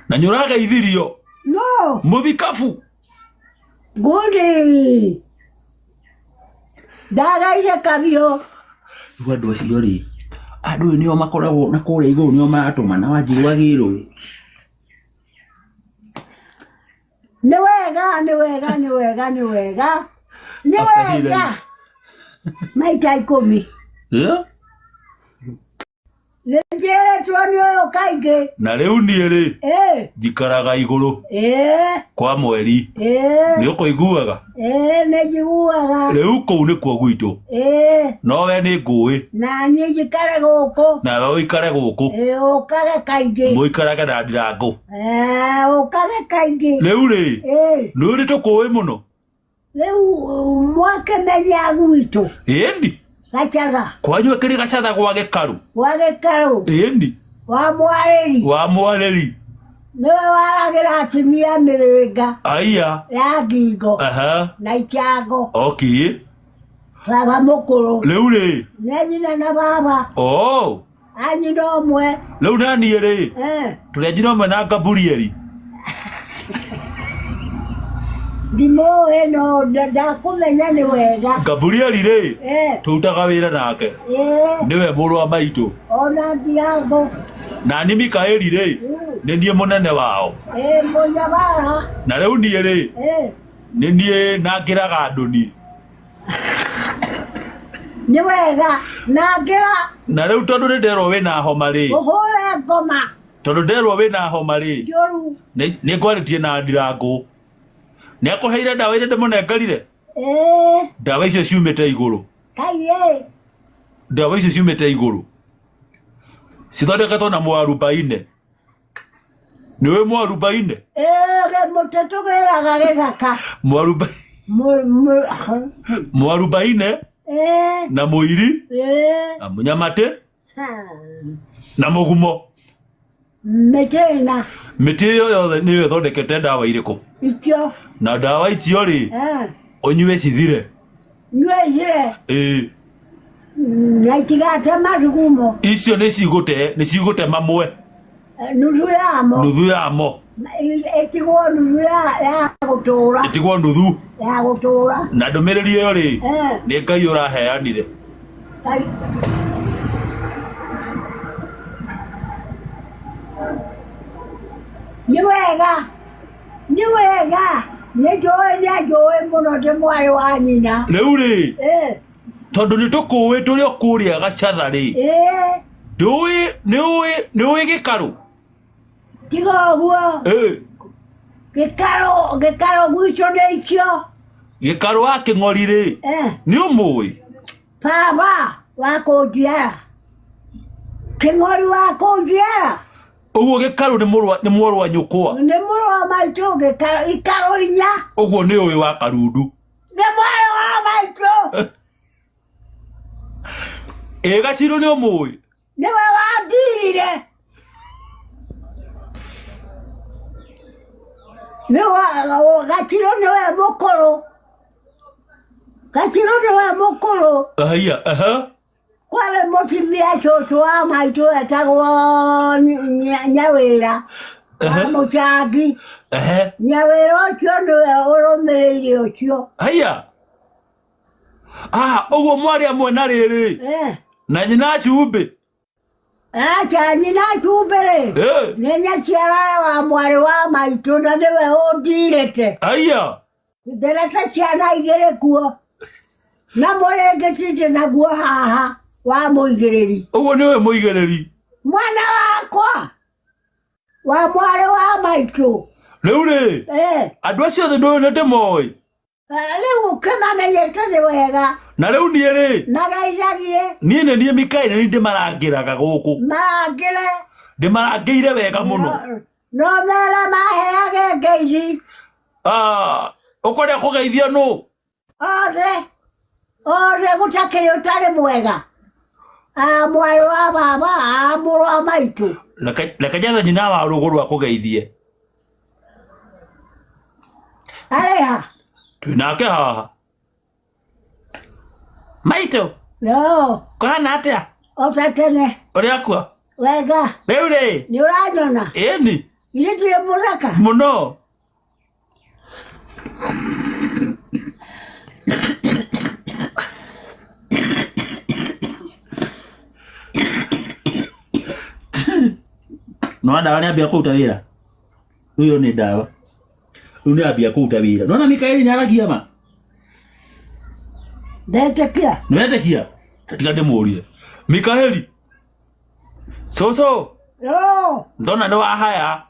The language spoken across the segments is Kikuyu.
Na nĩ ũrageithirio. No. Mũthikabu. Ngundi. Ndagaire kabiũ. Rĩu andũ acio rĩ, andũ ũyũ nĩo makoragwo na kũrĩa igũrũ nĩo maratũmana Wanjirũ agĩrwo. Nĩ wega, nĩ wega, nĩ wega, nĩ wega. Nĩ wega. Maita 10. Yeah? Nĩ njĩrĩtwo nĩ ũyũ kaingĩ. Na rĩu niĩ rĩ, Ĩ, njikaraga igũrũ ĩ, kwa mweri. ĩ, Nĩ ũkũiguaga? ĩ, nĩ njiguaga. Rĩu kũu nĩkuo gwitũ. Ĩ, No we nĩ ngũĩ. na niĩ njikare gũkũ. Nawe ũikare gũkũ. Ĩ, ũkage kaingĩ. Mũikarage na ndirangũ. Ĩ, ũkage kaingĩ. Rĩu rĩ, Ĩ, nĩ ũrĩ tũkũĩ mũno. Rĩu mwakĩmenya gwitũ. Ĩni. Gacatha. Kwanyu ĩkĩrĩ gacatha gwa gĩkarũ. Gwa gĩkarũ. Ĩni. Wa mwarĩri. Wa mwarĩri. Nĩwe waragĩra atumia mĩrĩnga. Aiya. Ya ngingo. Aha. Na ichango. Okay. Baba mũkũrũ. Rĩu rĩ. Nĩ nyina na baba. Oh. A nyina ũmwe. Rĩu na niĩ rĩ. Eh. Tũrĩ a nyina ũmwe na Gaburieli. Ndimũĩ no ndakũmenya nĩ wega. Gaburieli rĩ. Eh. Tũrutaga wĩra nake. Eh. Nĩwe mũrũ wa maitũ. Ona ndirango. Na niĩ Mikaeli rĩ. Nĩ niĩ mũnene wao. Eh, mũnyabara. Na rĩu niĩ rĩ. Eh. Nĩ niĩ nangĩraga andũ niĩ. Nĩ wega nangĩra. Na rĩu tondũ nĩ nderwo wĩna homa rĩ. Ũhũre ngoma. Tondũ nderwo wĩna homa rĩ. Njũru. Nĩ ngwarĩtie na ndirangũ. Nĩ akũheire ndawa iria ndĩmũnengerire? Ĩĩ. Ndawa icio ciumĩte igũrũ. Kai ĩ. Ndawa icio ciumĩte igũrũ. Cithondeketwo na mwarubaine. Nĩũĩ mwarubaine? Ĩĩ mũtĩ tũgĩraga gĩthaka. Mwarubaine Ĩĩ. na mũiri Ĩĩ. na mũnyamatĩ na mũgumo. Mĩtĩ ĩna. Mĩtĩ ĩyo yothe nĩyo ĩthondekete ndawa irĩkũ? Icio. Na ndawa icio rĩ, ũnyue cithire. Nyue ithire. Ĩĩ. Na itigate mathugumo. Icio nĩ cigũte, nĩ cigũte mamwe. Nuthu yamo. Nuthu yamo. Ĩtigwo nuthu ya gũtũra. Ĩtigwo nuthu. Ya gũtũra. Na ndũmĩrĩri ĩyo rĩ, nĩ Ngai ũraheanire. Ngai. Nĩ wega. Nĩ wega. Nĩ njũĩ nĩ anjũĩ mũno ndĩ mwarĩ wa nyina. Rĩu rĩ, Eh. tondũ nĩ tũkũĩ tũrĩ o kũrĩa gacatha rĩ, Eh. ndũĩ nĩũĩ nĩũĩ gĩkarũ? Tiga ũguo. Eh. Gĩkarũ gĩkarũ gwitũ nĩ icio. Gĩkarũ wa kĩng'ori rĩ, Eh. nĩ ũmũĩ? Baba wa kũnjiara. Kĩng'ori wa kũnjiara. Ũguo gĩkarũ nĩ mũrũ nĩ mwarũ wa nyũkwa. Nĩ mũrũ wa maitũ gĩkarũ ikarũ inya. Ũguo nĩ ũĩ wa Karundu. Nĩ mwarĩ wa maitũ. Ĩ Gacirũ nĩ ũmũĩ? Nĩwe wandirire. Nĩwe Gacirũ nĩwe mũkũrũ. Gacirũ nĩwe mũkũrũ. Haiya, aha. Kwarĩ mũtumia cũcũ wa maitũ etagwo Nyawĩra wa Mũcangi. Ehe. Nyawĩra ũcio nĩwe ũrũmĩrĩire ũcio. Haiya. Ah, ũguo mwarĩ amwe na rĩrĩ. Eh. Na nyina cumbĩ. Aca nyina cumbĩ rĩ. Eh. Nĩ nyaciara wa mwarĩ wa maitũ na nĩwe ũndirĩte. Haiya. Nderete ciana igĩrĩ kuo. Na mũrĩngĩtite naguo haha wa mũigĩrĩri. Ũguo nĩwe mũigĩrĩri. Mwana wakwa wa mwarĩ wa maitũ. Rĩu rĩ, Eh. andũ acio othe ndũĩ nĩ ndĩmoĩ. Rĩu ũkĩmamenyete nĩ wega. Na rĩu niĩ rĩ, Mageithagie. Niĩ nĩ niĩ Mikaeli nĩ ndĩmarangĩraga gũkũ. Marangĩre. Ndĩmarangĩire wega mũno. No mera maheage ngeithi. Ah, ũkwenda kũgeithio nũ? Othe. Othe gũtakĩrĩ ũtarĩ mwega. Ah, mwarĩ wa baba, ah, mũrũ wa maitũ. Reke njethe nyina wa rũgũrũ akũgeithie. Arĩ ha? Twĩ nake haha. Maitũ. No. Kũhana atĩa? O ta tene. Ũrĩ akua? Wega. Rĩu rĩ? Nĩ ũranyona? Ĩni. Githĩ ndirĩ mũthaka? Mũno. No ndawa nĩ ambia kũruta wĩra. Rĩu ĩyo nĩ ndawa. Rĩu nĩ ambia kũruta wĩra. Nona Mikaeli nĩ aragia ma. Ndetĩkia. Nĩ wetĩkia? Tiga ndĩmũrie. Mikaeli. Cũcũ. Yo. Ndona nĩ wahaya.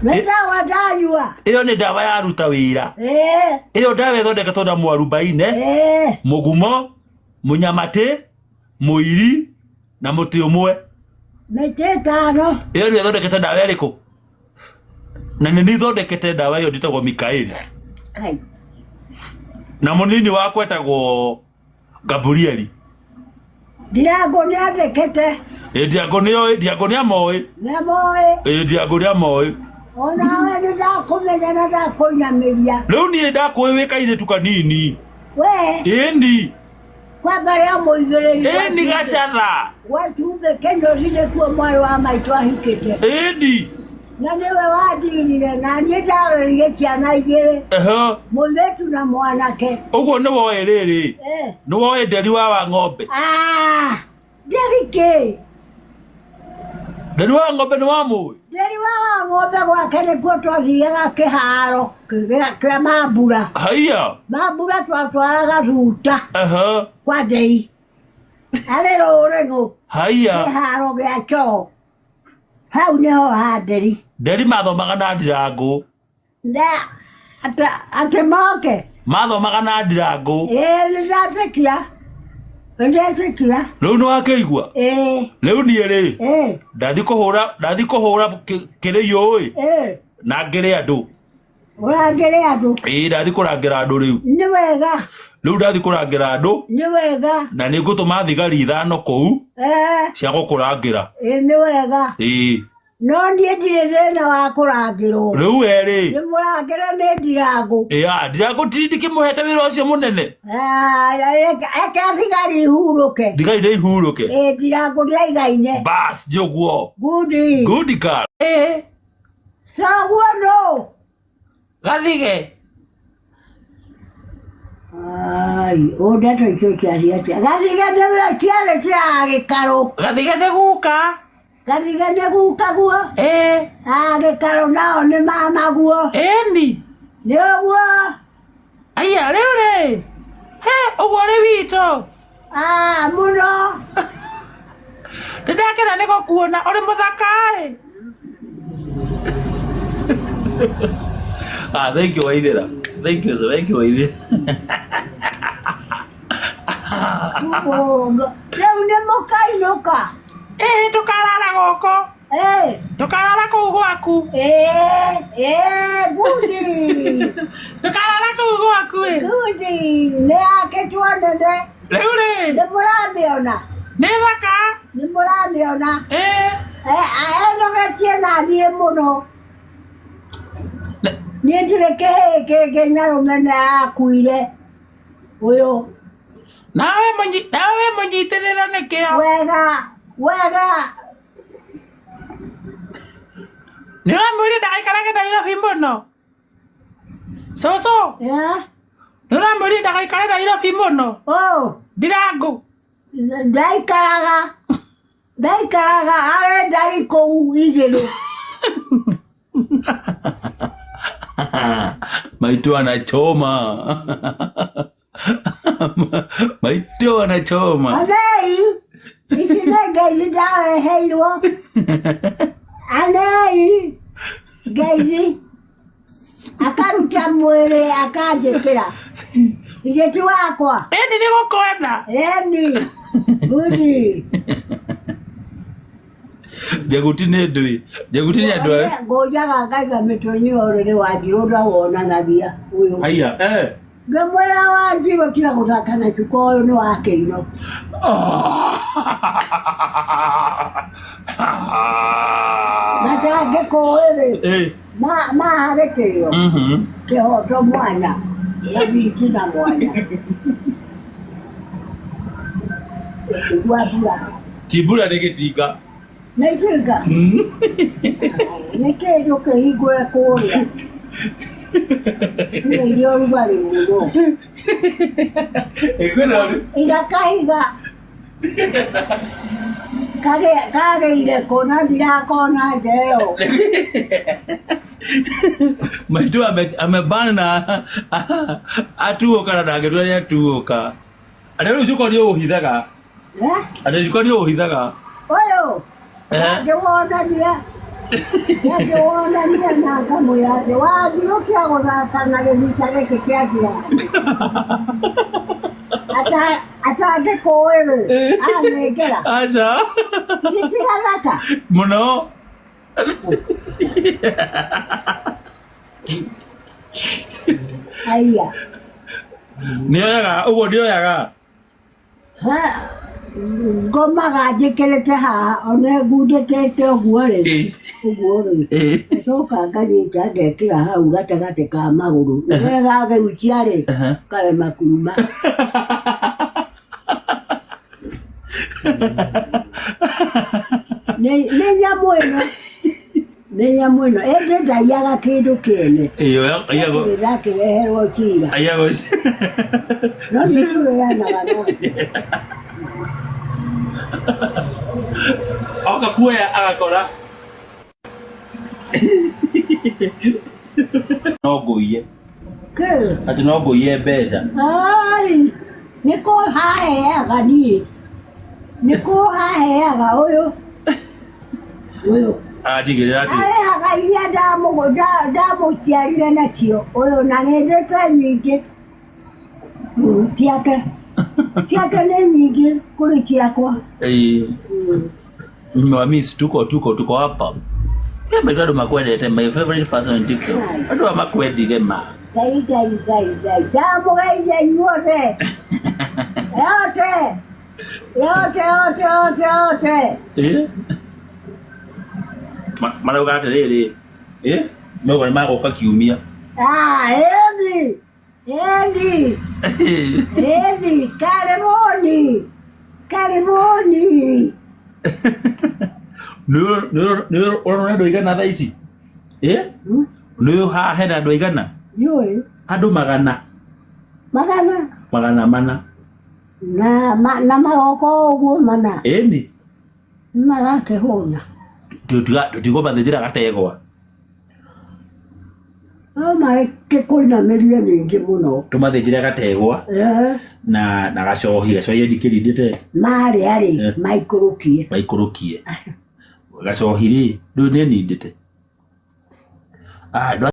Nĩ ndawa ndanyua. Ĩyo nĩ ndawa yaruta wĩra. Ĩĩ. Ĩyo ndawa ĩthondeketwo na mwarubaine, Ĩĩ. mũgumo, mũnyamatĩ, mũiri na mũtĩ ũmwe. Mĩtĩ ĩtano. Ĩyo nĩyo ĩthondekete ndawa ĩrĩkũ? Na nĩ niĩ thondekete ndawa ĩyo njĩtagwo Mikaeli. Kai. Na mũnini wakwa etagwo Gaburieli. Ndirango nĩ andĩkĩte. Ĩ Ndiangũ nĩoĩ, Ndiangũ nĩamoĩ. Nĩamoĩ. Ĩ Ndiangũ nĩamoĩ. Onawe nĩ ndakũmenya na ndakũinamĩria. Rĩu niĩ ndakũĩ wĩ kairĩtu kanini. We. Ĩni. Kwamba rĩa mũigĩrĩri. Ĩni gacatha. Gwa cumbĩ kĩnyũthi nĩkuo mwarĩ wa maitũ ahikĩte. Ĩni. Na nĩwe wandirire na niĩ ndarerire ciana igĩrĩ. Ehe. Mũirĩtu na mwanake. Ũguo nĩ woĩ rĩrĩ. Eh. Nĩ woĩ nderi wa ng'ombe. Ah, nderi kĩ? Nderi wa ng'ombe nĩ wamũĩ? Nderi wa ng'ombe gwake nĩkuo twathiaga kĩharo kĩa mambura. Haiya. Mambura twatwaraga ruta. Ehe. Kwa nderi. Arĩ rũrĩgũ. Haiya. Kĩharo gĩa choo. Hau nĩho ha nderi. Nderi mathomaga na ndirangũ. Na atĩ moke. Mathomaga na ndirangũ. Ĩĩ nĩndetĩkia. Nĩndetĩkia. Rĩu nĩwakĩigua? Ĩĩ. Rĩu niĩ rĩ. Ĩĩ. Ndathi kũhũra ndathi kũhũra kĩrĩiũ ĩ. Ĩĩ. Na ngĩrĩ andũ. Ũrangĩre andũ. Ĩĩ ndathi kũrangĩra andũ rĩu. Nĩ wega. Rĩu ndathi kũrangĩra andũ. Nĩ wega. Na nĩ ngũtũma thigari ithano kũu. Eh. Cia gũkũrangĩra. Ĩĩ nĩ wega. Ĩĩ. No niĩ ndirĩ thĩna wa kũrangĩrwo. Rĩu we rĩ. Nĩ mũrangĩre nĩ ndirangũ. Ĩĩ ndirangũ ti ndikĩmũhete wĩra ũcio mũnene. Eke thigari ihurũke. Thigari nĩ ihurũke. Ĩĩ ndirangũ nĩ aigaine. Bas nĩ ũguo. Good. Good girl. Ĩĩ. Noguo nũ? Gathige. Ai, ũ ndeto icio ciathiĩ atĩa? Gathige nĩwe kĩarĩ kĩa gĩkarũ. Gathige nĩ guka. Gathige nĩ guka guo. Ĩĩ. A gĩkarũ nao nĩ mama guo. Ĩni. Nĩ ũguo. Aya rĩu rĩ. He, ũguo rĩ witũ. Ah, mũno. Nĩndakena nĩ gũkuona ũrĩ mũthaka ĩ. Ah, thank you Waithera. Thank you, sir. Thank you Waithera. Rĩu nĩ mũkainũka. Ĩĩ tũkarara gũkũ. Ĩĩ. Tũkarara kũu gwaku. Ĩĩ, ĩĩ, guthi. Tũkarara kũu gwaku ĩ. Guthi, nĩ yakĩtwo nene. Rĩu rĩ. Nĩ mũramĩona. Nĩ thaka. Nĩ mũramĩona. Ĩĩ. Enogetie na niĩ mũno. Niĩ ndirĩ kĩhĩĩ kĩngĩ nyarũme nĩ arakuire. Ũyũ. Nawe nawe mũnyitĩrĩre nĩkĩo. Wega, wega. Nĩ ũramwĩrire ndagaikarage Nairobi mũno? Cũcũ. Yeah. Nĩ ũramwĩrire ndagaikare Nairobi mũno? Oh. Ndirangu. Ndaikaraga. Ndaikaraga arenda kũu igĩrĩ. Maitũ anachoma. Maitũ anachoma. Anei, ici nĩ ngeithi ndareheirwo. Anei, ngeithi. Akaruta mwĩrĩ akanjĩkĩra. Githĩ ti wakwa? Ĩni nĩ gũkwenda. Ĩni, gundi. Njaguti nĩ ndũĩ. Njaguti nĩ andũ a. Ngũnjaga ngaiga mĩtwe-inĩ ya ũrĩrĩ Wanjirũ ndawonanagia ũyũ. Haiya, eh. Ngĩmwĩra Wanjirũ tiga gũthaka na cuka ũyũ nĩ wa kĩino. Na tangĩkũĩ rĩ, Eh. maha gĩtĩo, kĩhoto mwanya, na thitima mwanya. Igua mbura. Ti mbura nĩ gĩtinga. Nĩ itinga? Nĩ kĩĩ ndũkĩhingũre kũrĩa? Nĩ iria ũrugarĩ mũno. Iga kahiga kagĩire kũ na ndirakona nja ĩyo. Maitũ amebana na atuũka na ndangĩtua nĩ atuũka. Atĩ rĩu cuka nĩ ũhithaga. Eh? Atĩ cuka nĩ ũhithaga. Ũyũ Eh? ngĩwonania ngĩwonania na ngamwĩra atĩ wathirũkia gũthaka na gĩthuta gĩkĩ kĩa njirani atangĩkũĩ rĩ anengera. Aca. Gĩtigathaka. Mũno. Aya. Nĩ oyaga ũguo nĩ oyaga. Ha, ngomaga njĩkĩrĩte haha ona ngundĩkĩte ũguo rĩ, ũguo rĩ, ngacoka nganyita ngekĩra hau gatagatĩ ka magũrũ nĩgetha ngĩhutia rĩ, karema kuma. Nĩ nĩ nyamũ ĩno, nĩ nyamũ ĩno ĩndĩ ndaiyaga kĩndũ kĩene. Ĩyo Ndĩrakĩreherwo cira. Aiyago. No nĩ tũrĩanaga nake. Oka kuoya agakora. No ngũiye. Kĩ? Atĩ no ngũiye mbeca. Ai, nĩ kũhaheaga niĩ. Nĩ kũhaheaga ũyũ. Ũyũ. Anjigĩrĩra atĩ. Arĩhaga iria ndamũciarire nacio ũyũ na nĩ ndĩte nyingĩ. Ciake. Ciake nĩ nyingĩ kũrĩ ciakwa. Ĩĩ. Mami, tuko tuko tuko hapa. Yeah, but andũ makwendete, my favorite person on TikTok. Andũ aya makwendire ma. Ngai Ngai Ngai Ngai ndamũgeithia inyuothe. Yote. Yote yote yote yote. Eh? Marauga atĩrĩrĩ, eh? Mauga nĩ magũka kiumia. Ah, ĩni. Ĩni. Ĩni, karibuni. Karibuni. Nĩ ũrona andũ aigana thaa ici? Eh? Nĩ haha hena andũ aigana? Ndiũĩ. Andũ magana. Magana. Magana mana. Na ma, na magoka ũguo mana. Ĩni. Magakĩhũna. Tũtigũmathĩnjĩra gategwa. No magĩkũinamĩrie nyingĩ mũno. Tũmathĩnjĩre gategwa Eh, na na gacohi, gacohi ndikĩrindĩte. Marĩa rĩ, Eh. maikũrũkie. Maikũrũkie. Gacohi rĩ, rĩu nĩ nindĩte. Ah,